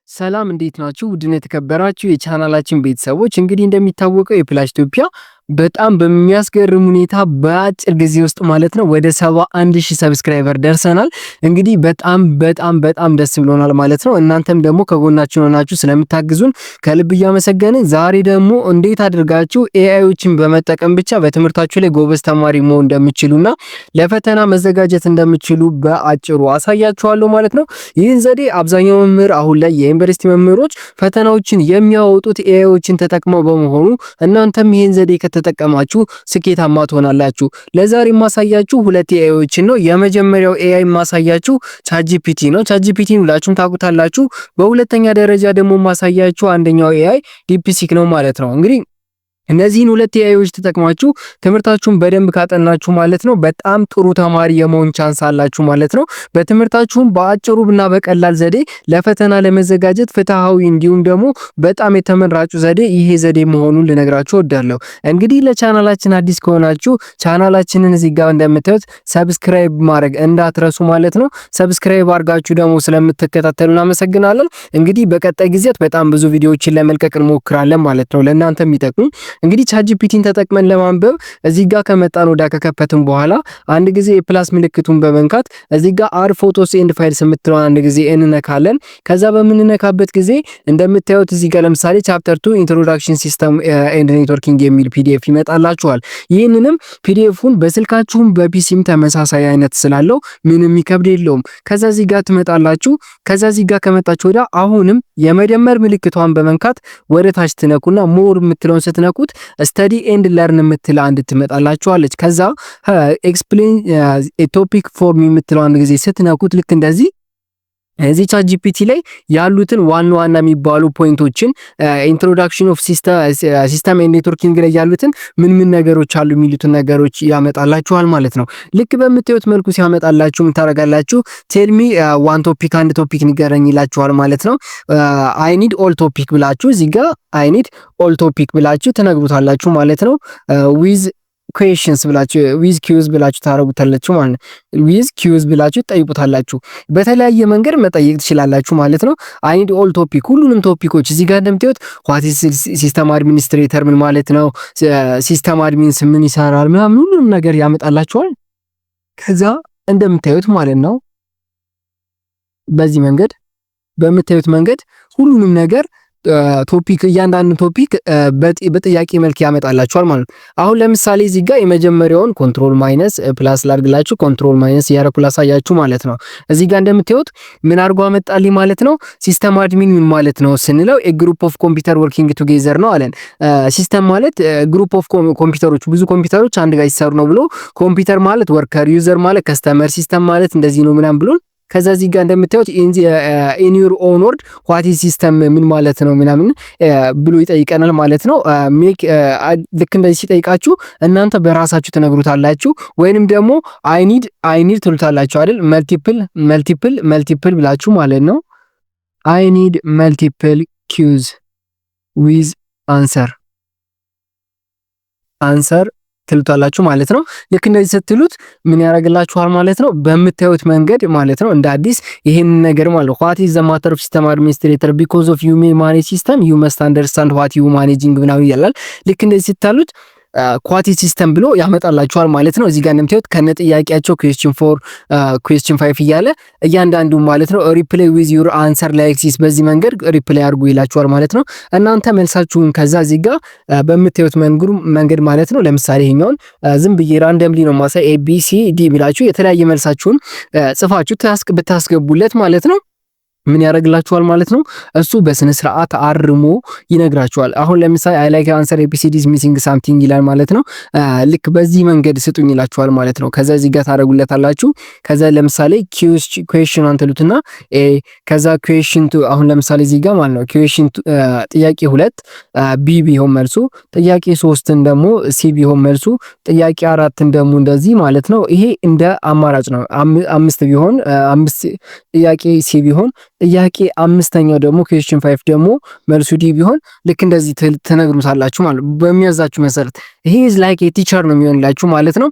ሰላም፣ እንዴት ናችሁ? ውድና የተከበራችሁ የቻናላችን ቤተሰቦች፣ እንግዲህ እንደሚታወቀው የፕላስ ኢትዮጵያ በጣም በሚያስገርም ሁኔታ በአጭር ጊዜ ውስጥ ማለት ነው ወደ 71,000 subscriber ደርሰናል። እንግዲህ በጣም በጣም በጣም ደስ ብሎናል ማለት ነው። እናንተም ደግሞ ከጎናችን ሆናችሁ ስለምታግዙን ከልብ እያመሰገንን ዛሬ ደግሞ እንዴት አድርጋችሁ AI ዎችን በመጠቀም ብቻ በትምህርታችሁ ላይ ጎበዝ ተማሪ መሆን እንደምትችሉና ለፈተና መዘጋጀት እንደምትችሉ በአጭሩ አሳያችኋለሁ ማለት ነው። ይህን ዘዴ አብዛኛው መምህር፣ አሁን ላይ የዩኒቨርሲቲ መምህሮች ፈተናዎችን የሚያወጡት AI ዎችን ተጠቅመው በመሆኑ እናንተም ይህን ዘዴ ከተጠቀማችሁ ስኬታማ ትሆናላችሁ። ለዛሬ የማሳያችሁ ሁለት AI ዎችን ነው። የመጀመሪያው AI የማሳያችሁ ChatGPT ነው። ChatGPT ሁላችሁም ታውቁታላችሁ። በሁለተኛ ደረጃ ደግሞ የማሳያችሁ አንደኛው AI DeepSeek ነው ማለት ነው። እንግዲህ እነዚህን ሁለት AI ዎች ተጠቅማችሁ ትምህርታችሁን በደንብ ካጠናችሁ ማለት ነው በጣም ጥሩ ተማሪ የመሆን chance አላችሁ ማለት ነው። በትምህርታችሁም በአጭሩ እና በቀላል ዘዴ ለፈተና ለመዘጋጀት ፍትሃዊ እንዲሁም ደግሞ በጣም የተመራጩ ዘዴ ይሄ ዘዴ መሆኑን ልነግራችሁ እወዳለሁ። እንግዲህ ለቻናላችን አዲስ ከሆናችሁ ቻናላችንን እዚህ ጋር እንደምታዩት subscribe ማድረግ እንዳትረሱ ማለት ነው። Subscribe አድርጋችሁ ደግሞ ስለምትከታተሉ እናመሰግናለን። እንግዲህ በቀጣይ ጊዜያት በጣም ብዙ ቪዲዮዎችን ለመልቀቅ እንሞክራለን ማለት ነው፣ ለእናንተ የሚጠቅሙ። እንግዲህ ChatGPT ን ተጠቅመን ለማንበብ እዚህ ጋር ከመጣን ወዳ ከከፈትን በኋላ አንድ ጊዜ የ plus ምልክቱን በመንካት እዚህ ጋር add photos and files የምትለውን አንድ ጊዜ እንነካለን። ከዛ በምንነካበት ጊዜ እንደምታዩት እዚህ ጋር ለምሳሌ chapter 2 introduction system and networking የሚል PDF ይመጣላችኋል። ይህንንም PDF ኡን በስልካችሁም በ PC ም ተመሳሳይ አይነት ስላለው ምንም የሚከብድ የለውም። ከዛ እዚህ ጋር ትመጣላችሁ። ከዛ እዚህ ጋር ከመጣችሁ ወዲያ አሁንም የመደመር ምልክቷን በመንካት ወደ ታች ትነኩና more የምትለውን ስትነኩት study and learn የምትል አንድ ትመጣላችኋለች። ከዛ explain topic for me የምትለው አንድ ጊዜ ስትነኩት ልክ እንደዚህ እዚህ ChatGPT ላይ ያሉትን ዋና ዋና የሚባሉ point ኦችን፣ introduction of system and networking ላይ ያሉትን ምን ምን ነገሮች አሉ የሚሉትን ነገሮች ያመጣላችኋል ማለት ነው። ልክ በምታዩት መልኩ ሲያመጣላችሁ ምን ታደርጋላችሁ? Tell me one topic፣ አንድ topic ንገረኝ ይላችኋል ማለት ነው። I need all topic ብላችሁ፣ እዚህ ጋር I need all topic ብላችሁ ትነግሩታላችሁ ማለት ነው። With questions ብላችሁ፣ with quiz ብላችሁ ታረጉታላችሁ ማለት ነው። With quiz ብላችሁ ትጠይቁታላችሁ። በተለያየ መንገድ መጠየቅ ትችላላችሁ ማለት ነው። I need all topic፣ ሁሉንም topic ኦች። እዚህ ጋር እንደምታዩት what is system administrator፣ ምን ማለት ነው፣ system admins ምን ይሰራል ምናምን ሁሉንም ነገር ያመጣላችኋል። ከዛ እንደምታዩት ማለት ነው በዚህ መንገድ በምታዩት መንገድ ሁሉንም ነገር topic፣ እያንዳንዱ topic በጥያቄ መልክ ያመጣላችኋል ማለት ነው። አሁን ለምሳሌ እዚህ ጋር የመጀመሪያውን control minus plus ላድርግላችሁ፣ control minus እያደረኩ ላሳያችሁ ማለት ነው። እዚህ ጋር እንደምታዩት ምን አድርጎ አመጣልኝ ማለት ነው። System admin ምን ማለት ነው ስንለው group of computer working together ነው አለን። System ማለት group of ኮምፒውተሮች፣ ብዙ ኮምፒውተሮች አንድ ጋር ይሰሩ ነው ብሎ፣ ኮምፒውተር ማለት worker፣ user ማለት customer፣ system ማለት እንደዚህ ነው ምናምን ብሎ፣ ከዛ እዚህ ጋር እንደምታዩት in your own word what is system፣ ምን ማለት ነው ምናምን ብሎ ይጠይቀናል ማለት ነው። Make ልክ እንደዚህ ሲጠይቃችሁ እናንተ በራሳችሁ ትነግሩታላችሁ፣ ወይንም ደግሞ I need ትሉታላችሁ አይደል? Multiple, multiple, multiple ብላችሁ ማለት ነው። I need multiple quiz with answer ትሉታላችሁ ማለት ነው። ልክ እንደዚህ ስትሉት ምን ያደርግላችኋል ማለት ነው? በምታዩት መንገድ ማለት ነው እንደ አዲስ ይሄን ነገር ማለት ነው፣ what is the matter of system administrator? Because of you may manage system, you must understand what you managing ምናምን ይላል። ልክ እንደዚህ ስትሉት what is system ብሎ ያመጣላችኋል ማለት ነው። እዚህ ጋር እንደምታዩት ከነ ጥያቄያቸው question 4፣ question 5 እያለ እያንዳንዱ ማለት ነው reply with your answer like this፣ በዚህ መንገድ reply አድርጉ ይላችኋል ማለት ነው። እናንተ መልሳችሁን ከዛ እዚህ ጋር በምታዩት መንገድ ማለት ነው። ለምሳሌ ይሄኛውን ዝም ብዬ randomly ነው ማሳይ፣ A B C D ብላችሁ የተለያየ መልሳችሁን ጽፋችሁ ብታስገቡለት ማለት ነው ምን ያደርግላችኋል ማለት ነው? እሱ በስነ ስርዓት አርሞ ይነግራችኋል። አሁን ለምሳሌ I like answer ABCD is missing something ይላል ማለት ነው። ልክ በዚህ መንገድ ስጡኝ ይላችኋል ማለት ነው። ከዛ እዚህ ጋር ታደርጉለታላችሁ። ከዛ ለምሳሌ question one ትሉትና A፣ ከዛ question two፣ አሁን ለምሳሌ እዚህ ጋር ማለት ነው question ጥያቄ 2 B ቢሆን መልሱ፣ ጥያቄ 3ን ደግሞ C ቢሆን መልሱ፣ ጥያቄ 4ን ደግሞ እንደዚህ ማለት ነው። ይሄ እንደ አማራጭ ነው። አምስት ቢሆን፣ አምስት ጥያቄ C ቢሆን፣ ጥያቄ አምስተኛው ደግሞ question 5 ደግሞ መልሱ D ቢሆን ልክ እንደዚህ ትነግሩታላችሁ ማለት በሚያዛችሁ መሰረት። ይሄ is like teacher ነው የሚሆንላችሁ ማለት ነው።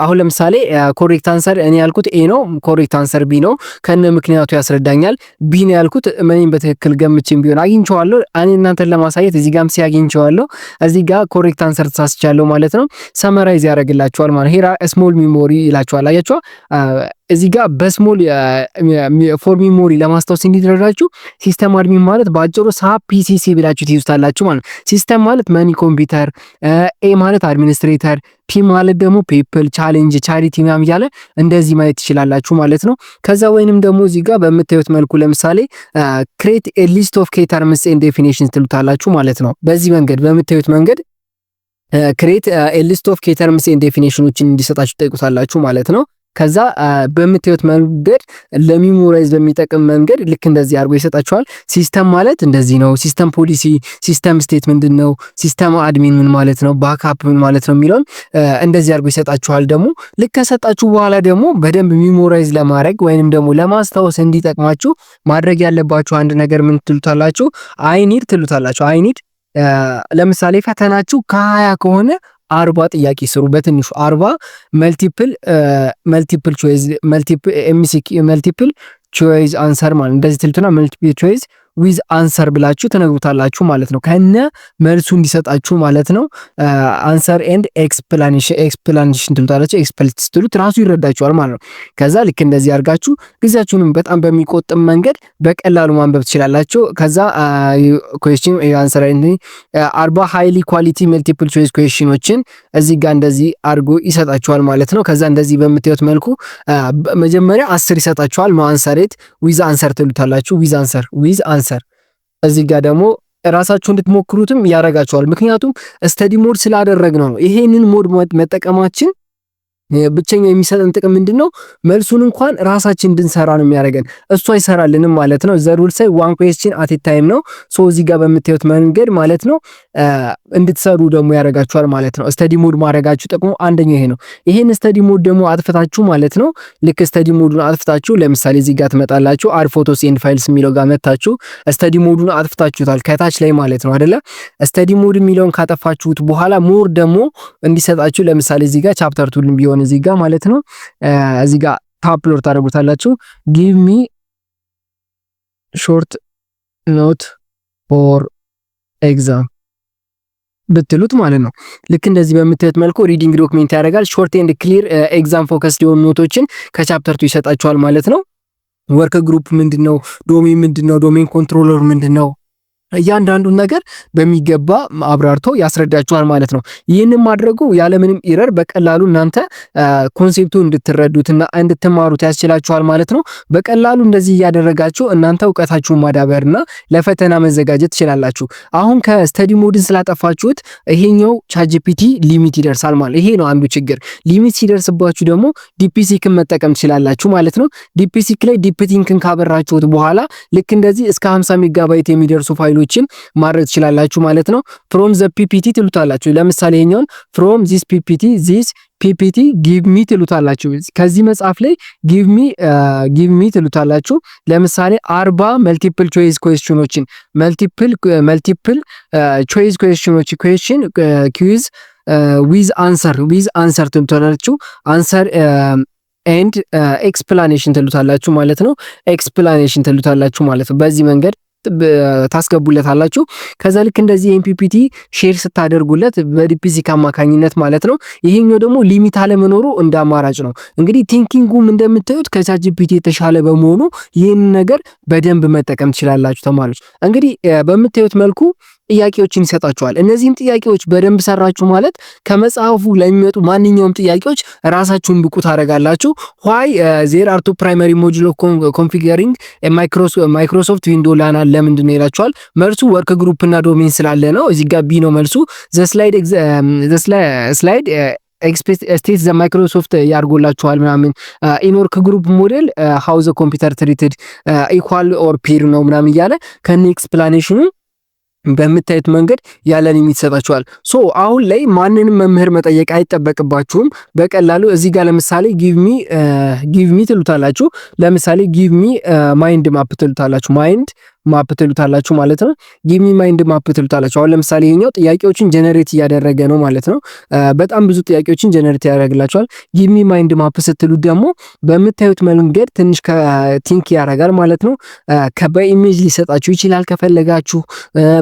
አሁን ለምሳሌ correct answer እኔ ያልኩት A ነው፣ correct answer B ነው። ከነ ምክንያቱ ያስረዳኛል። B ነው ያልኩት እኔም በትክክል ገምቼም ቢሆን አግኝቼዋለሁ። እኔ እናንተን ለማሳየት እዚህ ጋርም C አግኝቼዋለሁ። እዚህ ጋር correct answer ተሳስቻለሁ ማለት ነው። Summarize ያደርግላችኋል ማለት here small memory ይላችኋል። አያችኋ፣ እዚህ ጋር በ small for memory ለማስታወስ እንዲረዳችሁ system admin ማለት በአጭሩ SAPCC ብላችሁ ትይዙታላችሁ ማለት ነው። System ማለት money computer፣ A ማለት administrator፣ P ማለት ደግሞ people፣ challenge፣ charity ምናምን እያለ እንደዚህ ማየት ትችላላችሁ ማለት ነው። ከዛ ወይንም ደግሞ እዚህ ጋር በምታዩት መልኩ ለምሳሌ create a list of key terms and definitions ትሉታላችሁ ማለት ነው። በዚህ መንገድ በምታዩት መንገድ create a list of key terms and definition ኦችን እንዲሰጣችሁ ጠይቁታላችሁ ማለት ነው። ከዛ በምታዩት መንገድ ለ memorize በሚጠቅም መንገድ ልክ እንደዚህ አድርጎ ይሰጣችኋል። System ማለት እንደዚህ ነው። System policy፣ system state ምንድን ነው፣ system admin ምን ማለት ነው፣ backup ምን ማለት ነው የሚለውን እንደዚህ አድርጎ ይሰጣችኋል። ደግሞ ልክ ከሰጣችሁ በኋላ ደግሞ በደንብ memorize ለማድረግ ወይንም ደግሞ ለማስታወስ እንዲጠቅማችሁ ማድረግ ያለባችሁ አንድ ነገር ምን ትሉታላችሁ? I need ትሉታላችሁ። I need ለምሳሌ ፈተናችሁ ከ20 ከሆነ 40 ጥያቄ ስሩ። በትንሹ 40 multiple choice multiple MCQ multiple choice answer ማለት እንደዚህ ትሉትና multiple choice with answer ብላችሁ ትነግሩታላችሁ ማለት ነው። ከነ መልሱ እንዲሰጣችሁ ማለት ነው። Answer and explanation explanation ትሉታላችሁ። Explain ስትሉት ራሱ ይረዳችኋል ማለት ነው። ከዛ ልክ እንደዚህ አድርጋችሁ ጊዜያችሁንም በጣም በሚቆጥብ መንገድ በቀላሉ ማንበብ ትችላላችሁ። ከዛ question answer 40 highly quality multiple choice question ኦችን እዚህ ጋር እንደዚህ አድርጎ ይሰጣችኋል ማለት ነው። ከዛ እንደዚህ በምታዩት መልኩ መጀመሪያ 10 ይሰጣችኋል። Answer it with answer ትሉታላችሁ። With answer፣ with answer። እዚህ ጋር ደግሞ ራሳችሁ እንድትሞክሩትም ያደርጋችኋል። ምክንያቱም study mode ስላደረግነው ነው። ይሄንን mode መጠቀማችን ብቸኛው የሚሰጠን ጥቅም ምንድን ነው? መልሱን እንኳን ራሳችን እንድንሰራ ነው የሚያደርገን። እሱ አይሰራልንም ማለት ነው። The rule say one question at a time ነው። So እዚህ ጋር በምታዩት መንገድ ማለት ነው እንድትሰሩ ደግሞ ያደርጋችኋል ማለት ነው። Study mode ማድረጋችሁ ጥቅሙ አንደኛው ይሄ ነው። ይሄን study mode ደግሞ አጥፍታችሁ ማለት ነው፣ ልክ study mode ኡን አጥፍታችሁ ለምሳሌ እዚህ ጋር ትመጣላችሁ። Add photos and files የሚለው ጋር መታችሁ study mode ኡን አጥፍታችሁታል ከታች ላይ ማለት ነው አይደለ? Study mode የሚለውን ካጠፋችሁት በኋላ more ደግሞ እንዲሰጣችሁ ለምሳሌ እዚህ ጋር chapter 2 ቢሆን እዚህ ጋር ማለት ነው እዚህ ጋር upload ታደርጉታላችሁ። Give me short note for exam ብትሉት ማለት ነው። ልክ እንደዚህ በምታዩት መልኩ reading document ያደርጋል። Short and clear exam focus የሆኑ note ኦችን ከ chapter 2 ይሰጣችኋል ማለት ነው። Workgroup ምንድን ነው? Domain ምንድን ነው? Domain controller ምንድን ነው? እያንዳንዱን ነገር በሚገባ አብራርቶ ያስረዳችኋል ማለት ነው። ይህንን ማድረጉ ያለምንም error በቀላሉ እናንተ concept ኡ እንድትረዱትና እንድትማሩት ያስችላችኋል ማለት ነው። በቀላሉ እንደዚህ እያደረጋችሁ እናንተ እውቀታችሁን ማዳበርና ለፈተና መዘጋጀት ትችላላችሁ። አሁን ከ study mode ን ስላጠፋችሁት ይሄኛው ChatGPT limit ይደርሳል ማለት ይሄ ነው አንዱ ችግር። Limit ሲደርስባችሁ ደግሞ DeepSeek ን መጠቀም ትችላላችሁ ማለት ነው። DeepSeek ላይ DeepThink ን ካበራችሁት በኋላ ልክ እንደዚህ እስከ 50 ሜጋባይት የሚደርሱ ፋይሎችን ማድረግ ትችላላችሁ ማለት ነው። From the PPT ትሉታላችሁ። ለምሳሌ ይሄኛውን from this PPT give me ትሉታላችሁ። ከዚህ መጽሐፍ ላይ give me ትሉታላችሁ። ለምሳሌ 40 multiple choice question ኦችን multiple choice question ኦች question quiz with answer፣ with answer ትሉታላችሁ። Answer and explanation ትሉታላችሁ ማለት ነው። Explanation ትሉታላችሁ ማለት ነው። በዚህ መንገድ ታስገቡለታላችሁ። ከዛ ልክ እንደዚህ PPT share ስታደርጉለት በ DeepSeek አማካኝነት ማለት ነው። ይሄኛው ደግሞ limit አለመኖሩ እንደ አማራጭ ነው። እንግዲህ thinking ኡም እንደምታዩት ከ ChatGPT የተሻለ በመሆኑ ይህን ነገር በደንብ መጠቀም ትችላላችሁ ተማሪዎች። እንግዲህ በምታዩት መልኩ ጥያቄዎችን ይሰጣችኋል። እነዚህን ጥያቄዎች በደንብ ሰራችሁ ማለት ከመጽሐፉ ለሚመጡ ማንኛውም ጥያቄዎች ራሳችሁን ብቁ ታደርጋላችሁ። Why there are two primary module of configuring Microsoft Window LAN ለምንድን ነው ይላችኋል። መልሱ workgroup እና domain ስላለ ነው። እዚህ ጋር B ነው መልሱ። The slide state the Microsoft ያርጎላችኋል ምናምን in workgroup model how the computer treated equal or peer ነው ምናምን እያለ ከነ explanation ኑ በምታዩት መንገድ ያለን የሚሰጣችኋል። So አሁን ላይ ማንንም መምህር መጠየቅ አይጠበቅባችሁም። በቀላሉ እዚህ ጋር ለምሳሌ give me ትሉታላችሁ። ለምሳሌ give me mind map ትሉታላችሁ። Mind map ትሉታላችሁ ማለት ነው። Give me mind map ትሉታላችሁ። አሁን ለምሳሌ ይሄኛው ጥያቄዎችን generate እያደረገ ነው ማለት ነው። በጣም ብዙ ጥያቄዎችን generate ያደርግላችኋል። Give me mind map ስትሉት ደግሞ በምታዩት መንገድ ትንሽ think ያደርጋል ማለት ነው። በ image ሊሰጣችሁ ይችላል። ከፈለጋችሁ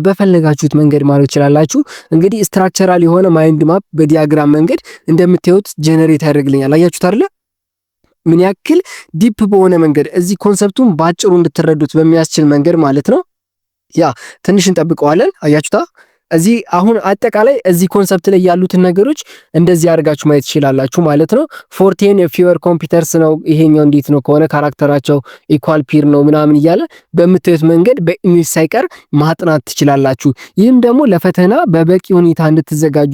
በፈለጋችሁት መንገድ ማለት ትችላላችሁ። እንግዲህ structural የሆነ mind map በ diagram መንገድ እንደምታዩት generate ያደርግልኛል። አያችሁት አይደለ? ምን ያክል deep በሆነ መንገድ እዚህ concept ኡን በአጭሩ እንድትረዱት በሚያስችል መንገድ ማለት ነው። Yeah፣ ትንሽ እንጠብቀዋለን። አያችሁታ? እዚህ አሁን አጠቃላይ እዚህ concept ላይ ያሉትን ነገሮች እንደዚህ አድርጋችሁ ማየት ትችላላችሁ ማለት ነው። 14 fewer computers ነው ይሄኛው፣ እንዴት ነው ከሆነ character ኣቸው equal pair ነው ምናምን እያለ በምታዩት መንገድ በ image ሳይቀር ማጥናት ትችላላችሁ። ይህም ደግሞ ለፈተና በበቂ ሁኔታ እንድትዘጋጁ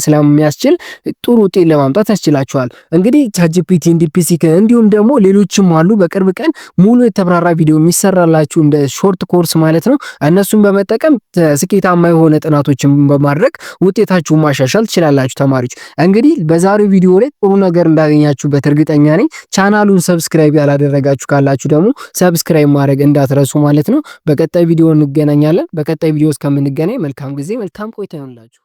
ስለሚያስችል ጥሩ ውጤት ለማምጣት ያስችላችኋል። እንግዲህ ChatGPT፣ DeepSeek እንዲሁም ደግሞ ሌሎችም አሉ። በቅርብ ቀን ሙሉ የተብራራ ቪዲዮ የሚሰራላችሁ እንደ short course ማለት ነው። እነሱን በመጠቀም ስኬታማ የሆነ ጥናቶችን በማድረግ ውጤታችሁን ማሻሻል ትችላላችሁ። ተማሪዎች፣ እንግዲህ በዛሬው ቪዲዮ ላይ ጥሩ ነገር እንዳገኛችሁበት እርግጠኛ ነኝ። ቻናሉን subscribe ያላደረጋችሁ ካላችሁ ደግሞ subscribe ማድረግ እንዳትረሱ ማለት ነው። በቀጣይ ቪዲዮ እንገናኛለን። በቀጣይ ቪዲዮ እስከምንገናኝ መልካም ጊዜ፣ መልካም ቆይታ ይሁንላችሁ።